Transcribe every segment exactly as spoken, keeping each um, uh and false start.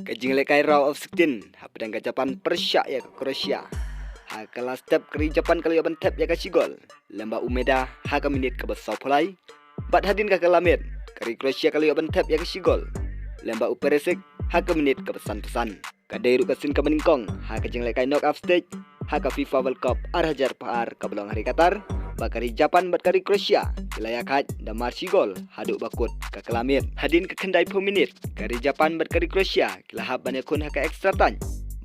Ka jinglehkai round of sixteen hapdeng ka Japan pyrshah ïa ka Croatia. Ha ka last step ka ri Japan ka la ïoh ban thep ïa ka shi gol lem bad u Maeda ha ka minit kaba sawphew lai. Bad hadien ka kylla miet ka ri Croatia ka la ïoh ban thep ïa ka shi gol lem bad u Perisic ha ka minit kaba sanphew san. Ka dei ruh ka sien kaba nyngkong ha ka jinglehkai knockout stage ha ka FIFA World Cup ar hajar arphew ar kaba long ha ri Qatar, ba ka ri Japan bad ka ri Croatia ki la ïakhaid da mar shi gol haduh ba kut ka kylla miet. Hadien ka khyndaiphew minit ka ri Japan bad ka ri Croatia ki la hap ban ïakhun ha ka extra time.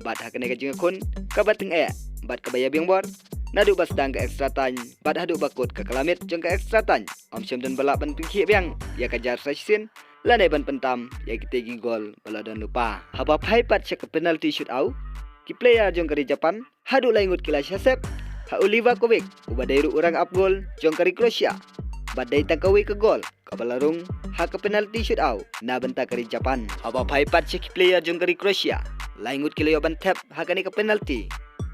Bad ha kane ka jingïakhun kaba tyngeh bad kaba ïabiang bor, naduh ba sdang ka extra time bad haduh ba kut ka kylla miet jong ka extra time, ym shym don ba lah ban pynkhih biang ïa ka jar sa shisien lane ban pyntam ïa kitei ki gol ba la don lypa. Haba phai pat sha ka penalty shootout, ki player jong ka ri Japan haduh lai ngut ki la shah sep ha u Livakovic uba dei ruh u rangap gol jong ka ri Croatia. Bad dei tang kawei ka gol kaba la rung ha ka penalty shootout na bynta ka ri Japan. Haba phai pat sha ki player jong ka ri Croatia, lai ngut ki la ïoh ban thep ha kane ka penalty,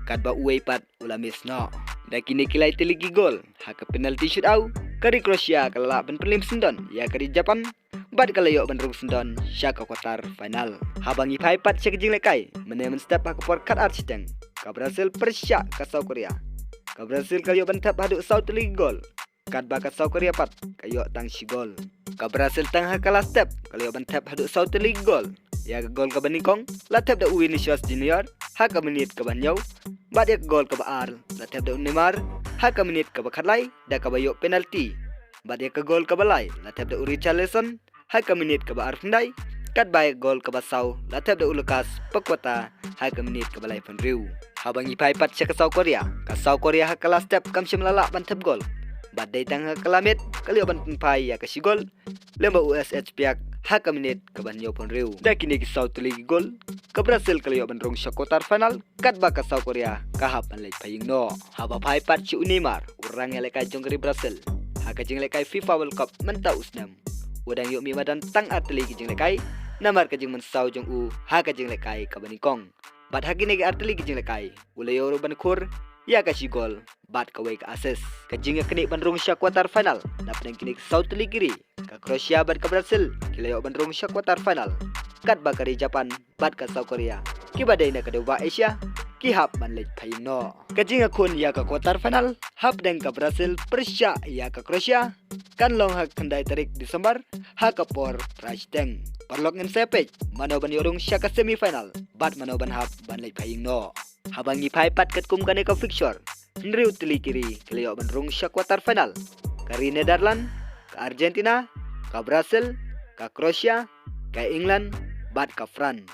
katba uwei pat u la miss noh. Da kine ki lai tylli ki gol ha ka penalty shootout, ka ri Croatia ka la lah ban pynrem syndon ïa ka ri Japan bad ka la ïoh ban rung syndon sha ka quarter final. Haba ngi phai pat sha ka jinglehkai mynne mynstep ha ka por khatar shiteng, ka Brazil pyrshah ka South Korea. Ka Brazil ka la ïoh ban thep haduh saw tylli ki gol, katba ka South Korea pat ka ïoh tang shi gol. Ka Brazil tang ha ka last step ka la ïoh ban thep haduh saw tylli ki gol. Ïa ka gol kaba nyngkong la thep da u Vinicius Junior ha ka minit kaba hynñiew, bad ïa ka gol kaba ar la thep da u Neymar ha ka minit kaba khatlai da kaba ïoh penalty, bad ïa ka gol kaba lai la thep da u Richarlison ha ka minit kaba arphew khyndai, katba ïa ka gol kaba saw la thep da u Lucas Paqueta ha ka minit kaba laiphew hynriew. Haba ngi phai pat sha ka South Korea, ka South Korea ha ka last step kam shym la lah ban thep gol, bad dei tang ha ka kylla miet ka la ïoh ban pynphai ïa ka shi gol lem bad u S H Piak ha ka minit kaba hynñiewphew hynriew. Da kine ki saw tylli ki gol, ka Brazil ka la ïoh ban rung sha quarter final, katba ka South Korea ka hap ban leit phai ïing noh. Haba phai pat sha u Neymar, u rangïalehkai jong ka ri Brazil ha ka jinglehkai FIFA World Cup mynta u snem, u dang ïoh mih madan tang ar tylli ki jinglehkai namar ka jingmynsaw jong u ha ka jinglehkai kaba nyngkong. Bad ha kine ki ar tylli ki jinglehkai u la ïoh ruh ban khur ïa ka shi gol bad kawei ka assist. Ka jingïaknieh ban rung sha quarter final napdeng kine ki saw tylli ki ri, ka Croatia bad ka Brazil ki la ïoh ban rung sha quarter final, katba ka ri Japan bad ka South Korea, kiba dei na ka dewbah Asia, ki hap ban leit phai ïing noh. Ka jingïakhun ïa ka quarter final hapdeng ka Brazil pyrshah ïa ka Croatia kan long ha ka khyndai tarik December ha ka por trai shiteng. Paralok, ngin sa peit mano ban ïoh rung sha ka semi final bad mano ban hap ban leit phai ïing noh. Haba ngi phai pat katkum kane ka fixture, hynriew tylli ki ri ki la ïoh ban rung sha quarter final. Ka ri Netherlands, ka Argentina, ka Brazil, ka Croatia, ka England bad ka France.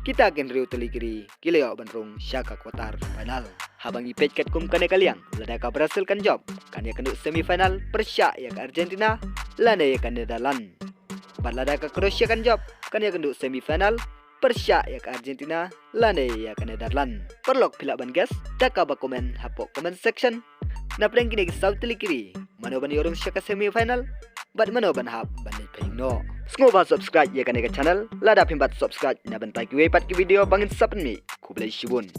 Kita ki hynriew tylli ki ri ki la ïoh ban rung sha ka quarter final. Haba ngi peit katkum kane ka liang, lada ka Brazil kan jop, kan ïakynduh semi final pyrshah ïa ka Argentina lane ïa ka Netherlands. Bad lada ka Croatia kan jop, kan ïakynduh semi final pyrshah ïa ka Argentina lane ïa ka Netherlands. Paralok, phi lah ban guess da kaba comment hapoh comment section napdeng kine ki saw tylli ki ri, mano ban ïoh rung sha ka semi final bad mano ban hap ban leit phai ïing noh. Sngewbha subscribe ïa kane ka channel lada phim pat subscribe na bynta kiwei pat ki video ba ngin sa pynmih. Khublei shibun.